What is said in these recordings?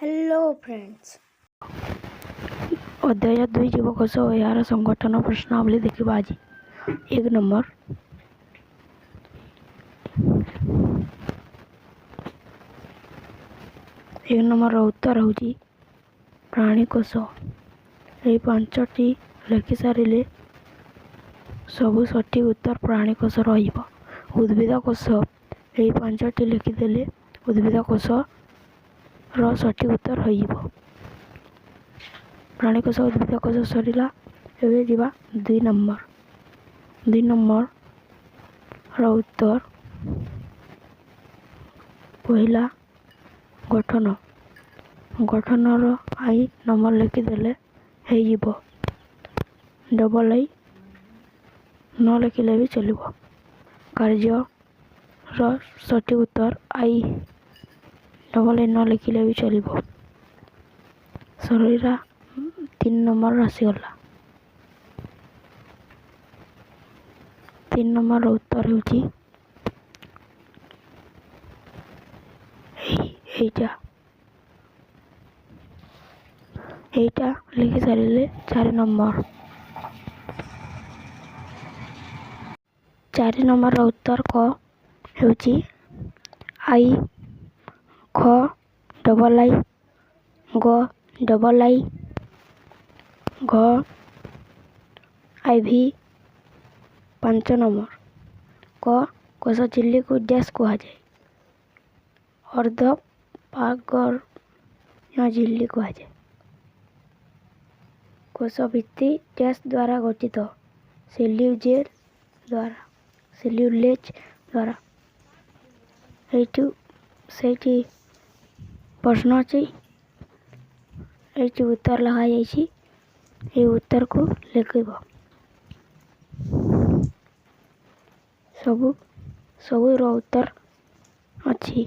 Hello friends. ଅଧ୍ୟାୟ 2, ଜୀବକୋଷ ଓ ଏହାର ସଂଗଠନ ପ୍ରଶ୍ନାବଳୀ ଦେଖିବା ଆଜି। 1 ନମ୍ବର, 1 ନମ୍ବରର ଉତ୍ତର ହେଉଛି ପ୍ରାଣୀକୋଷ। ଏହି 5ଟି ଲେଖି ସାରିଲେ ସବୁ ସଠିକ୍ ଉତ୍ତର ପ୍ରାଣୀକୋଷ ରହିବ। ଉଦ୍ଭିଦ କୋଷ, ଏହି 5ଟି ଲେଖିଦେଲେ ଉଦ୍ଭିଦ କୋଷର ସଠିକ୍ ଉତ୍ତର ହୋଇଯିବ। ପ୍ରାଣୀକୋଷ, ଉଦ୍ଭିଦ କୋଷ ସରିଲା। ଏବେ ଯିବା 2 ନମ୍ବର। 2 ନମ୍ବରର ଉତ୍ତର ପହିଲା ଗଠନ। ଗଠନର I number ଲେଖିଦେଲେ ହେଇଯିବ, ଡବଲ୍ I ନ ଲେଖିଲେ ବି ଚଳିବ। କାର୍ଯ୍ୟର ସଠିକ୍ ଉତ୍ତର I, double I ନ ଲେଖିଲେ ବି ଚଳିବ। ସରିଲା, 3 ନମ୍ବର ଆସିଗଲା। 3 ନମ୍ବରର ଉତ୍ତର ହେଉଛି ଏଇଟା। ଏଇଟା ଲେଖି ସାରିଲେ 4 ନମ୍ବର। 4 ନମ୍ବରର ଉତ୍ତର କ ହେଉଛି I, ଖ ଡବଲ୍ I, ଗ ଡବଲ୍ I, ଘ I V. 5 number କ, କୋଷ ଝିଲ୍ଲିକୁ ଡ୍ୟାସ୍ କୁହାଯାଏ। ଅର୍ଦ୍ଧପାଗୀୟ ଝିଲ୍ଲି କୁହାଯାଏ। କୋଷ ଭିତ୍ତି ଡ୍ୟାସ୍ ଦ୍ୱାରା ଗଠିତ। ସେଲ୍ୟୁଜେଲ୍ ଦ୍ୱାରା, ସେଲ୍ୟୁଲେଜ୍ ଦ୍ୱାରା। ଏଇଠୁ ସେଇଠି ପ୍ରଶ୍ନ ଅଛି, ଏଇଠି ଉତ୍ତର ଲେଖାଯାଇଛି, ଏଇ ଉତ୍ତରକୁ ଲେଖିବ। ସବୁର ଉତ୍ତର ଅଛି।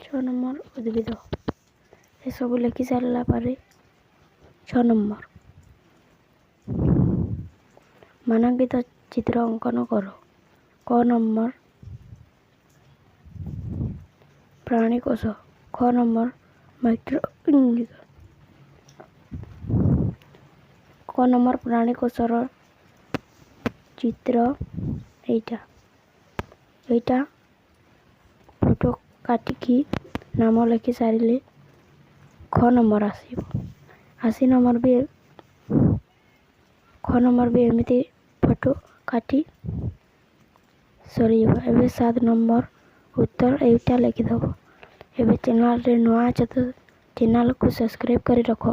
6 ନମ୍ବର ଉଦ୍ଭିଦ। ଏସବୁ ଲେଖି ସାରିଲା ପରେ 6 ନମ୍ବର ମାନକିତ ଚିତ୍ର ଅଙ୍କନ କର। କ ନମ୍ବର ପ୍ରାଣୀକୋଷ, ଖ ନମ୍ବର ମାଇକ୍ରୋ, କ ନମ୍ବର ପ୍ରାଣୀକୋଷର ଚିତ୍ର ଏଇଟା। ଏଇଟା ଫଟୋ କାଟିକି ନାମ ଲେଖି ସାରିଲେ ଖ ନମ୍ବର ଆସିବ। 80 ନମ୍ବର ବି, ଖ ନମ୍ବର ବି ଏମିତି ଫଟୋ କାଟି ସରିଯିବ। ଏବେ 7 ନମ୍ବର ଉତ୍ତର ଏଇଟା ଲେଖିଦେବ। ଏବେ ଚ୍ୟାନେଲ୍ରେ ନୂଆ ଅଛ ତ ଚ୍ୟାନେଲ୍କୁ ସବସ୍କ୍ରାଇବ୍ କରି ରଖ।